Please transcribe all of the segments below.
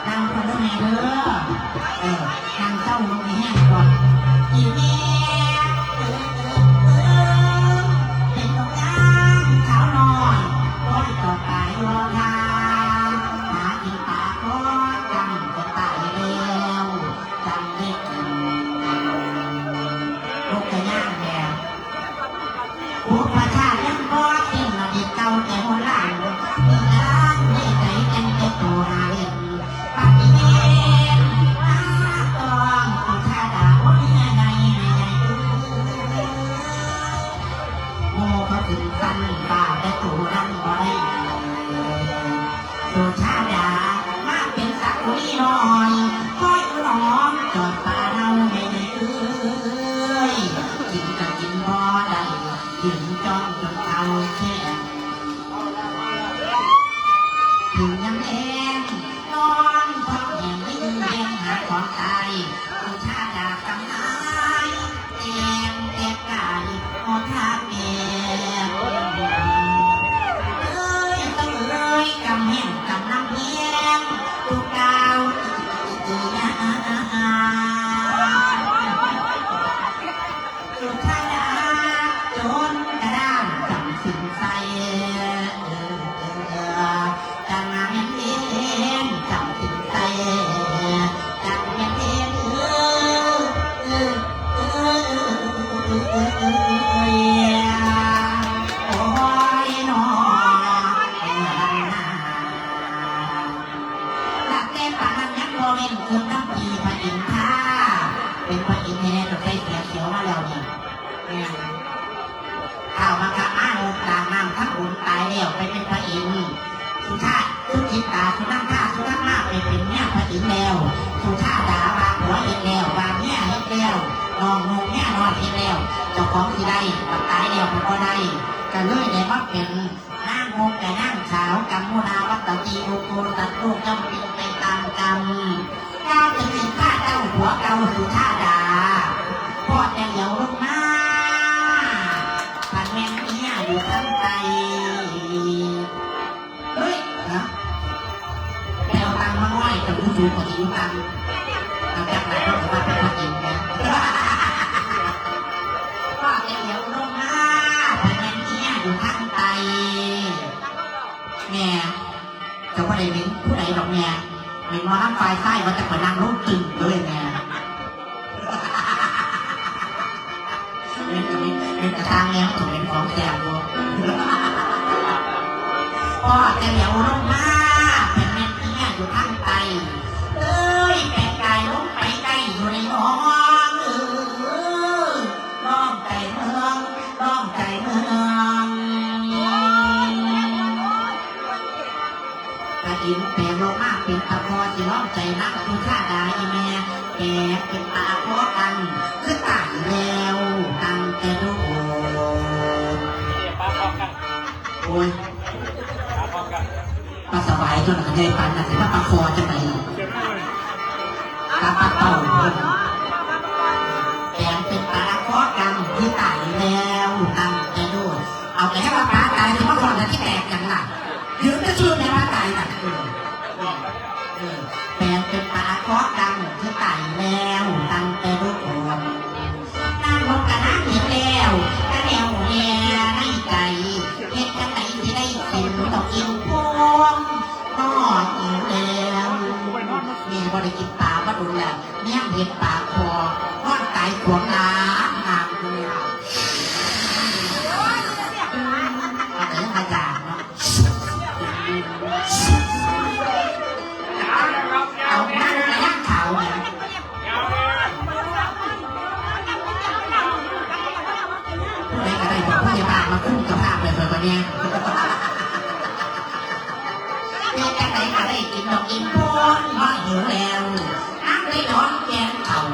นั่งก่อนเด้อแม่เด้อ เออ นั่งเซาลงให้แฮงก่อน อีแม่ เออ เออ เออ เป็นดอกนางสาวน้อย คอยต่อไปรอทา หากินปลาก็จำจะตายแล้ว จำได้กิน ลูกกะย่างแม่ บุพชาติยังบ่สิ้น อดีตเก่าแต่โบราณ เมืองล้านมีใจแต่งแต่โตหาเล่น ปฏิเวณมาต้องสุชาดา โอ้ย แม่ใหญ่ แม่ใหญ่เอ้ย หมู่เขาถึงสั้น ป้าแต่โตนั้นบ่ได้ สุชาดา มาเป็นสากุลีน้อย คอยน้องจอดป่าเฮาแม่เอ้ย กินก็กินบ่ได้ กินจ้องจนเฒ่าแก่ ถึงยามแลง นอนท้องแห้ง ยืนแลงหาของตาย สุชาดากำหาย แกงแต่กาย หอมทาแกง เอ้ย เอ้ย กำแห้งกำน้ำแห้ง ผู้กล่าว สุชาดา โจรกระด้าง จำศีลใส่ จั่งแม่นเอน จำศีลใส่ จั่งแม่นเอน เออ เออ เออ เออ เออ เออ โอ้ยน้อ เออ หลับแต่ปานนั้นยังบ่เว้น คืนน้ำปีพระอินทรา เป็นพระอินทร์แท้ๆ ต้องใส่เสื้อเขียวมาแล้วนี่ แม่น ท้าวมัคคมา หนุ่มตากน้ำทำบุญตายแล้ว ไปเป็นพระอินทร์ สุชาติ สุจิตตา สุนันทา สุธรรมา ไปเป็นเมียพระอินทร์แล้ว สุชาดาว่าผัวเฮ็ดแล้ว ว่าเมียเฮ็ดแล้ว น้องนุ่งเมียน้อยเฮ็ดแล้ว เจ้าของสิได้ บัดตายแล้วมันบ่ได้ ก็เลยได้มาเป็น นางมุกและนางสาวกัมมุนาวัตติ อุโกสถลูกย่อมเป็นไปตามกรรม กล่าวถึงสินพาเจ้าผัวเก่าสุชาดา พอแต่เหลียวลงมา พันแม่นเมียอยู่ทางใต้ เฮ้ย ฮะ ไปเอาตังค์มาไหว้กับผู้สูงกว่าที่อยู่ตังค์ เอาจักหลายคนก็ว่าเป็นพระเอกนะ ว่าแกเหลียวลงมา เป็นแม่นเมียอยู่ทางใต้ แม่ เจ้าบ่ได้เหม็นผู้ใดดอกแม่ เหม็นหมอลำฝ่ายซ้ายว่าจะไปนั่งลงตึงเลยแม่ เหม็นก็เหม็น เหม็นกระทั่งแนวถูกเหม็นของแสบอยู่ พ่อจะเหลียวลงมา เป็นแม่น ແປງລົງມາເປັນປາຄໍ ຊິລອງໃຈນາງສຸຊາດາອີ່ແມ່ ແປງເປັນປາຄໍກັງ ຄືຕາຍແລ້ວຕັ້ງແຕ່ດົນ. ໂອ້ຍ ປາສະບາຍຕົວນັ້ນກະໃຫຍ່ປານນັ້ນ ຊິມາປາຄໍຈັ່ງໃດ? ກະປາເຕົ່າ ແປງເປັນປາຄໍກັງທີ່ຕາຍແລ້ວຕັ້ງແຕ່ດົນ. ເອົາ ກະຍັງວ່າປາຕາຍ ຊິມາຮ້ອງແລ້ວຊິແຕກຫຍັງລະ? ຢືນແຕ່ຊື່ແມ່ນປາຕາຍນະ. ເອີ ເອີ ແປງເປັນປາຄໍກັງທີ່ຕາຍແລ້ວຕັ້ງແຕ່ດົນ. ນາງນົກກະນາງເຫັນແລ້ວກະແນວແຫ່ໃນໃຈ ເຮັດຈັ່ງໃດຊິໄດ້ກິນດອກອີ່ມພວງ ເນາະ ຫິວແລ້ວ. ແມ່ບໍ່ໄດ້ກິນປາມາດົນແລ້ວ ແນມເຫັນປາຄໍນອນຕາຍຂວາງນາງຢູ່. ເອົາ ກະຍັງວ່າຢາກເນາະ. ເອົາ ນາງກະນາງຂາວແໝ່ ຜູ້ໃດກະໄດ້ບອກພະຍາບານມາຄຸມສະພາບໃຫ້ຂ້ອຍແດ່. ເຮັດຈັ່ງໃດກະໄດ້ກິນດອກອີ່ມພວງ ເພາະຫິວແລ້ວ ນາງໄດ້ນອນແກງເຂົ້າ.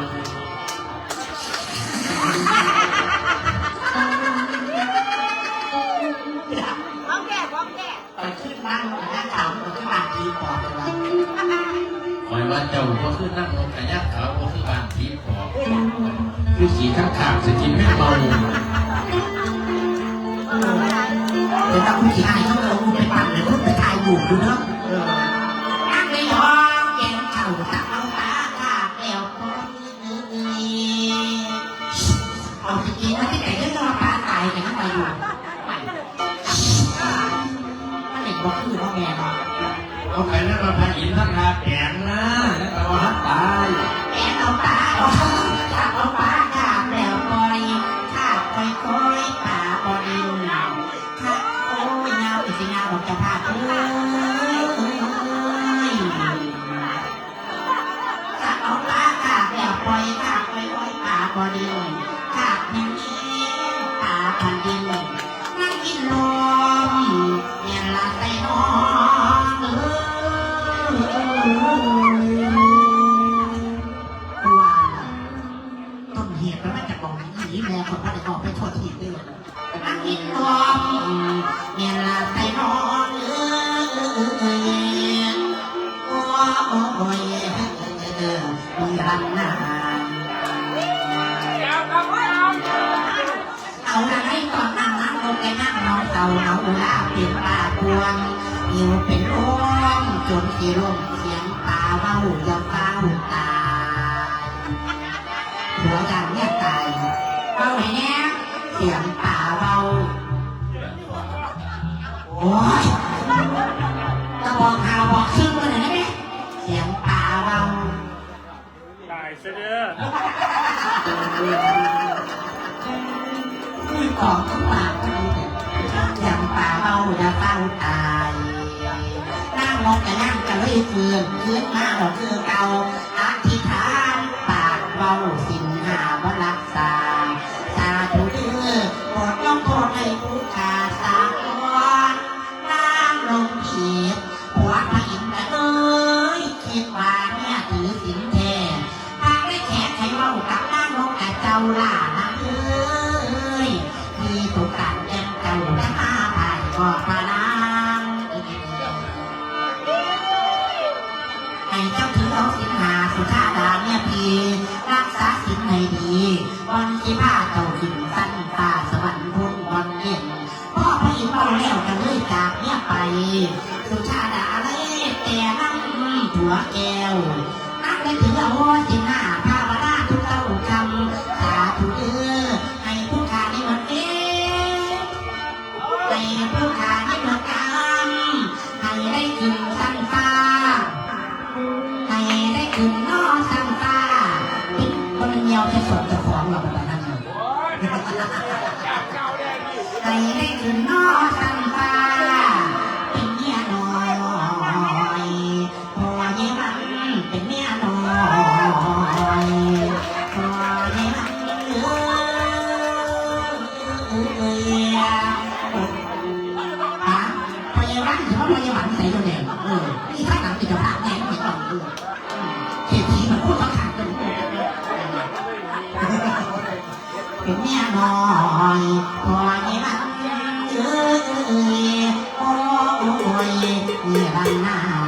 ຂອງແທ້ ຂອງແທ້. ຂ້ອຍຄິດວ່ານົກກະຍາງຂາວມັນກະຄືບ້ານຜີປອບແລ້ວວະ. ຂ້ອຍວ່າເຈົ້າບໍ່ຄືນາງນົກກະຍາງຂາວ ບໍ່ຄືບ້ານຜີປອບ ຄືຂີ້ຄ້າງຄາກຊິກິນແມງເມົາ. ເອີ ແຕ່ວ່າກູຂີ້ອາຍເຂົາເອົາຮູບໄປປັ້ນ ແລ້ວເພິ່ນໄປຖ່າຍຮູບຢູ່ເດີ. ເອີ ນາງໄດ້ຫອມແກ້ມເຈົ້າ ຕັກເອົາຕາຄາບແລ້ວ ເອົາຊິກິນມາແຕ່ໃສ ເດີ ວ່າປາຕາຍກະຍັງວ່າຢູ່. ມັນເປັນບໍ່ຄືເນາະແມ່ເນາະ. ເອົາໄປແລ້ວວ່າພະອິນທະລາດແປງນະ ແລ້ວກະວ່າຮັກຕາຍ. ແປງເອົາປາ ເອົາ ເອົາປາຄາບແລ້ວປ່ອຍ ຄາບຄ່ອຍໆ ປາບໍ່ດີ້ນ ຄາບ ໂອ້ຍ ຍາວ ຊິຍາວດອກເຈົ້າພາບເອີຍ. ຄາບເອົາປາຄາບແລ້ວປ່ອຍ ຄາບຄ່ອຍໆ ປາບໍ່ດີ້ນ ຄາບແຮງໆ ປາພັນດີ້ນ ນັ່ງກິນລົມ ແມ່ນລະໄຊນ້ອງເອີຍ. ຄືວ່າ ຕົ້ນເຫດມັນມາຈາກໝ່ອງນີ້ອີ່ຫຼີ ແມ່ຂ້ອຍບໍ່ໄດ້ເວົ້າໄປທົ່ວທີບເດີ. ນັ່ງກິນນົມ ແມ່ນລະໄຊນ້ອງເອີຍ ໂອ້ຍ ມີລຳນາ. ເອົາລະ ໃນຕອນນັ້ນນາງນົກກະຍາງເມົາເຫຼົ້າເມົາລາ ເປັນບ້າປວງ ຫິວເປັນລົມ ຈົນຊິລົ້ມ ສຽງປາເວົ້າ ຢ່າຟ້າວຕາຍ. ຜົວຢ້ານເມຍຕາຍ ເວົ້າໃຫ້ແດ່ ສຽງປາເວົ້າ. ໂອ້ຍ ກະບອກຂ່າວບອກຊື່ເພິ່ນຫັ້ນແຫຼະ ສຽງປາເວົ້າ. ຕາຍຊະເດີ. ຄືຂອງປາກ ສຽງປາເວົ້າຢ່າຟ້າວຕາຍ. ນາງນົກກະຍາງກະເລີຍຟື້ນ ຄືນມາບໍ່ຄືເກົ່າ ອະທິຖານປາກເວົ້າ ສິນຫ້າບໍ່ລັກສາ ສາທຸເດີ ໂປດລົງໂທດໃຫ້ຜູ້ຂ້າສາກ່ອນ ນາງລົງຜິດ ຜົວພະອິນກະເລີຍຄິດວ່າເມຍຖືສິນແທ້ ພາໄດ້ແຂກໃຫ້ເວົ້າກັບນາງນົກກະເຈົ້າຫຼ້ານາງເອີຍ ທີ່ສົງສານແກ່ນເຈົ້າ ຈະມາພາຍເກາະພະນາງ ໃຫ້ເຈົ້າຖືເອົາສິນຫ້າ ສຸຊາດາເມຍພີ່ ຮັກສາສິນໃຫ້ດີ ກ່ອນຊິພາເຈົ້າຂຶ້ນຊັ້ນຟ້າສະຫວັນພຸ້ນບ່ອນເຢັນ. ພໍພະອິນເວົ້າແລ້ວກະເລີຍຈາກເມຍໄປ ສຸຊາດາເລີຍແຕ່ນຳຜົວແກ້ວ ນາງໄດ້ຖືເອົາສິນຫ້າ ພາວະນາທຸກເຊົ້າທຸກຄ່ຳ ສາທຸເດີ ໃຫ້ຜູ້ຂ້ານີ້ໝົດເວ ໃຫ້ຜູ້ຂ້ານີ້ໝົດກຳ ໃຫ້ໄດ້ຂຶ້ນຊັ້ນຟ້າ ໃຫ້ໄດ້ຂຶ້ນເນາະຊັ້ນຟ້າ ເປັນ ບໍ່ແມ່ນຍ່ຽວແຕ່ສົບເຈົ້າຂອງລະ ປານນັ້ນ ໃຫ້ໄດ້ຂຶ້ນເນາະຊັ້ນຟ້າ ເປັນເມຍນ້ອຍ ພໍ່ໃຫຍ່ວັງເປັນເມຍນ້ອຍ ພໍ່ໃຫຍ່ວັງເອີຍ. ຮະ ພໍ່ໃຫຍ່ວັງ ຊິວ່າພໍ່ໃຫຍ່ວັງໃສຢູ່ນີ້? ເອີ ອີ່ສ ເສດຖີມັນຄູດບັກຄັກເປັນເມຍນ້ອຍພໍ່ໃຫຍ່ນາງເອີຍ ໂອ້ຍ ເມຍນາງ